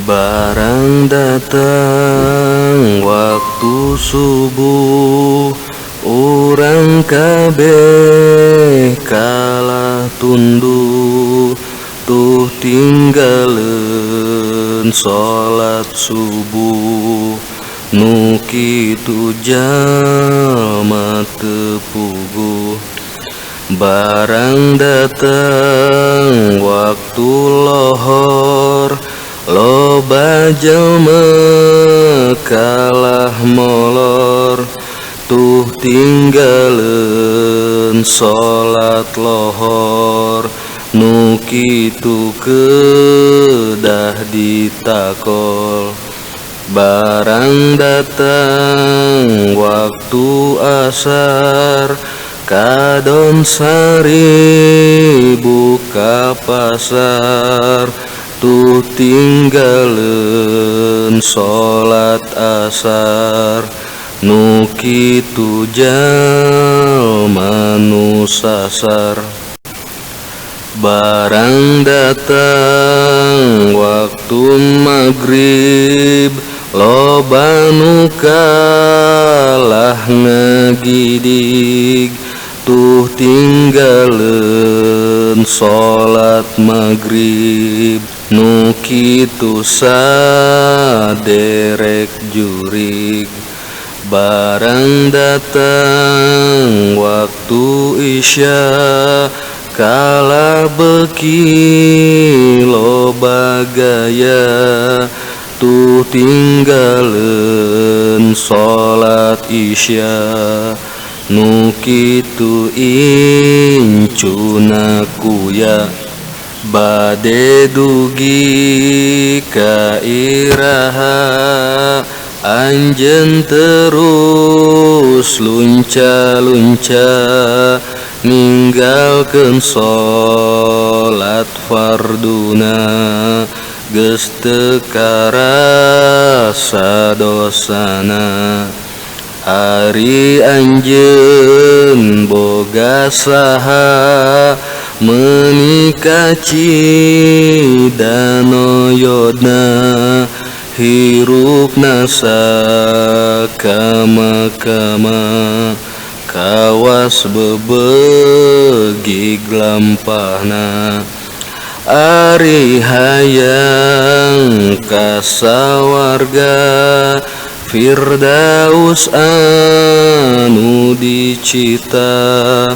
Barang datang waktu subuh, urang kabeh kalah tunduh, tuh tinggaleun salat subuh. Nu kitu jalma teu puguh. Barang datang waktu lohor, loba jelma kalah molor, tuh tinggaleun salat lohor. Nu kitu kedah ditakol. Barang datang waktu asar, kadon sari buka pasar, tuh tinggaleun salat asar. Nu kitu jalma nu sasar. Barang datang waktu magrib, loba nu kalah ngagidig, tuh tinggaleun salat magrib. Nu kitu saderek jurig. Barang datang waktu isya, kalah beuki loba gaya, tuh tinggaleun salat isya. Nu kitu incuna kuya. Bade dugi ka iraha, anjeun terus lunca-lunca, ninggalkeun salat farduna, geus teu karasa dosana. Ari anjeun boga saha, meuni kacida noyodna, hirupna sakama-kama, kawas bebegig lampahna. Ari hayang kasawarga Firdaus anu dicita,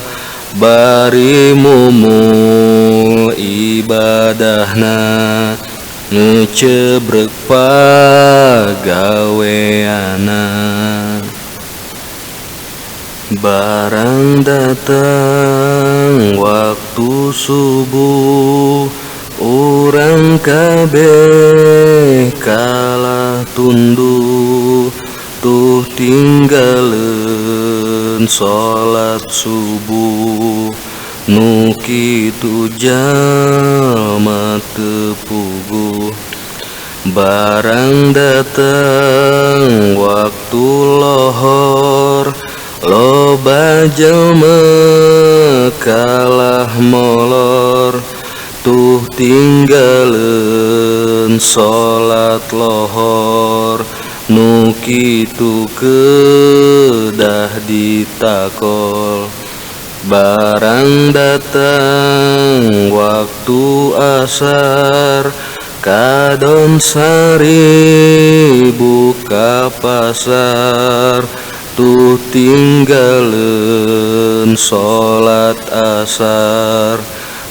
bari mumul ibadahna, ngecebrek pagaweana. Barang datang waktu subuh, urang kabeh kalah tunduh, tuh tinggaleun salat subuh. Nu kitu jalma teu puguh. Barang datang waktu lohor, loba jelma kalah molor, tuh tinggaleun salat lohor. Nu kitu kedah ditakol. Barang datang waktu asar, kadon sari buka pasar, tuh tinggaleun salat asar.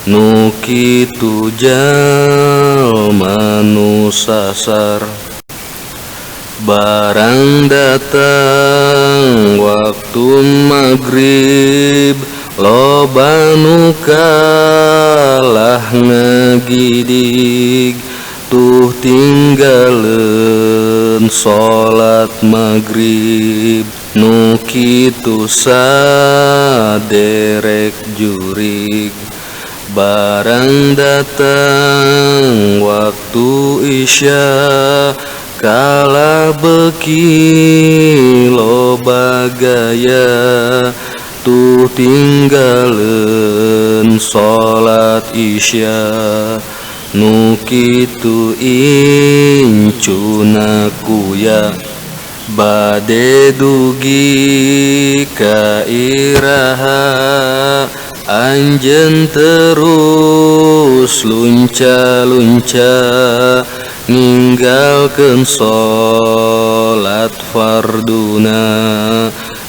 Nu kitu jalma nu sasar. Barang datang waktu magrib, loba nu kalah ngagidig, tuh tinggaleun salat magrib. Nu kitu saderek jurig. Barang datang waktu isya, kalah beuki loba gaya, tuh tinggaleun salat isya. Nu kitu incuna kuya bade dugi ka iraha anjeun terus lunca-lunca ninggalkeun salat farduna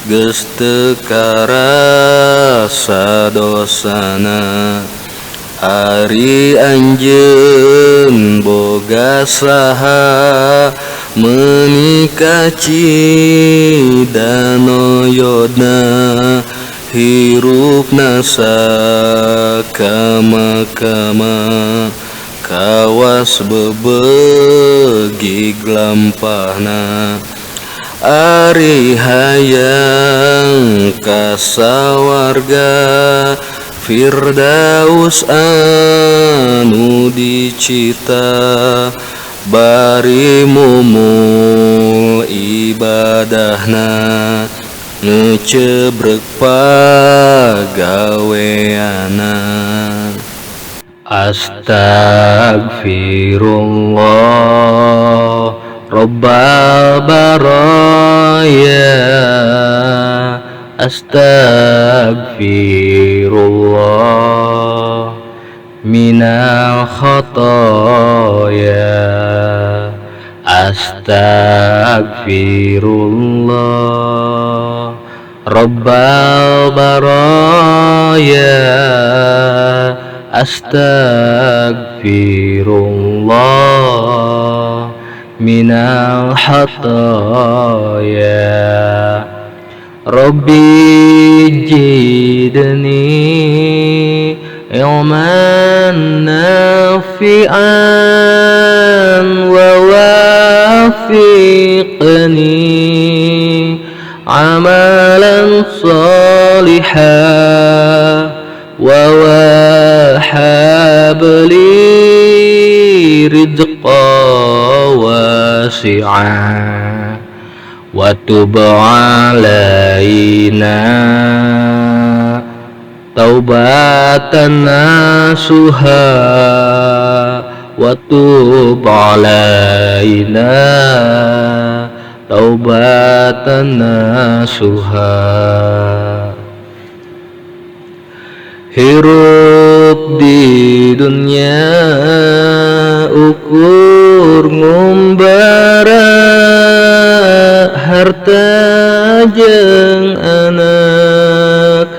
geus teu karasa dosana. Ari anjeun boga saha meuni kacida noyodna hirupna sakama-kama kawas bebegig lampahna. Ari hayang ka sawarga Firdaus anu dicita bari mumul ibadahna ngecebrek pagaweana. Astagfirullah Rabbal baraya, astagfirullah minal khotoya, astagfirullah Rabbal baraya, astagfirullah minal khotoya. Rabbi jidni ilman nafi'an wa wafiqni amalan salihan wa wahab li rizqan wasi'an wa tub alaina taubatan nasuha, wa tub alaina taubatan nasuha. Hirup di dunia ukur ngumbara harta jeung anak,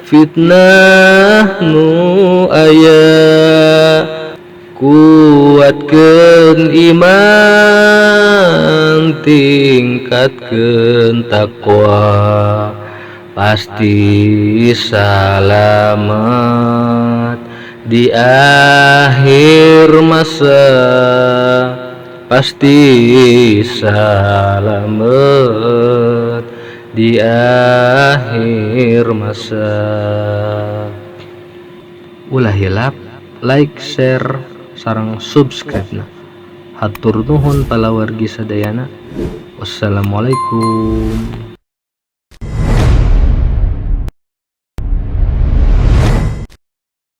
fitnah nu aya kuatkeun iman tingkatkeun takwa, pasti salamet di akhir masa, pasti salamet di akhir masa. Ulah hilap like, share, sareng subscribe na. Hatur nuhun palawargi sadayana. Wassalamualaikum.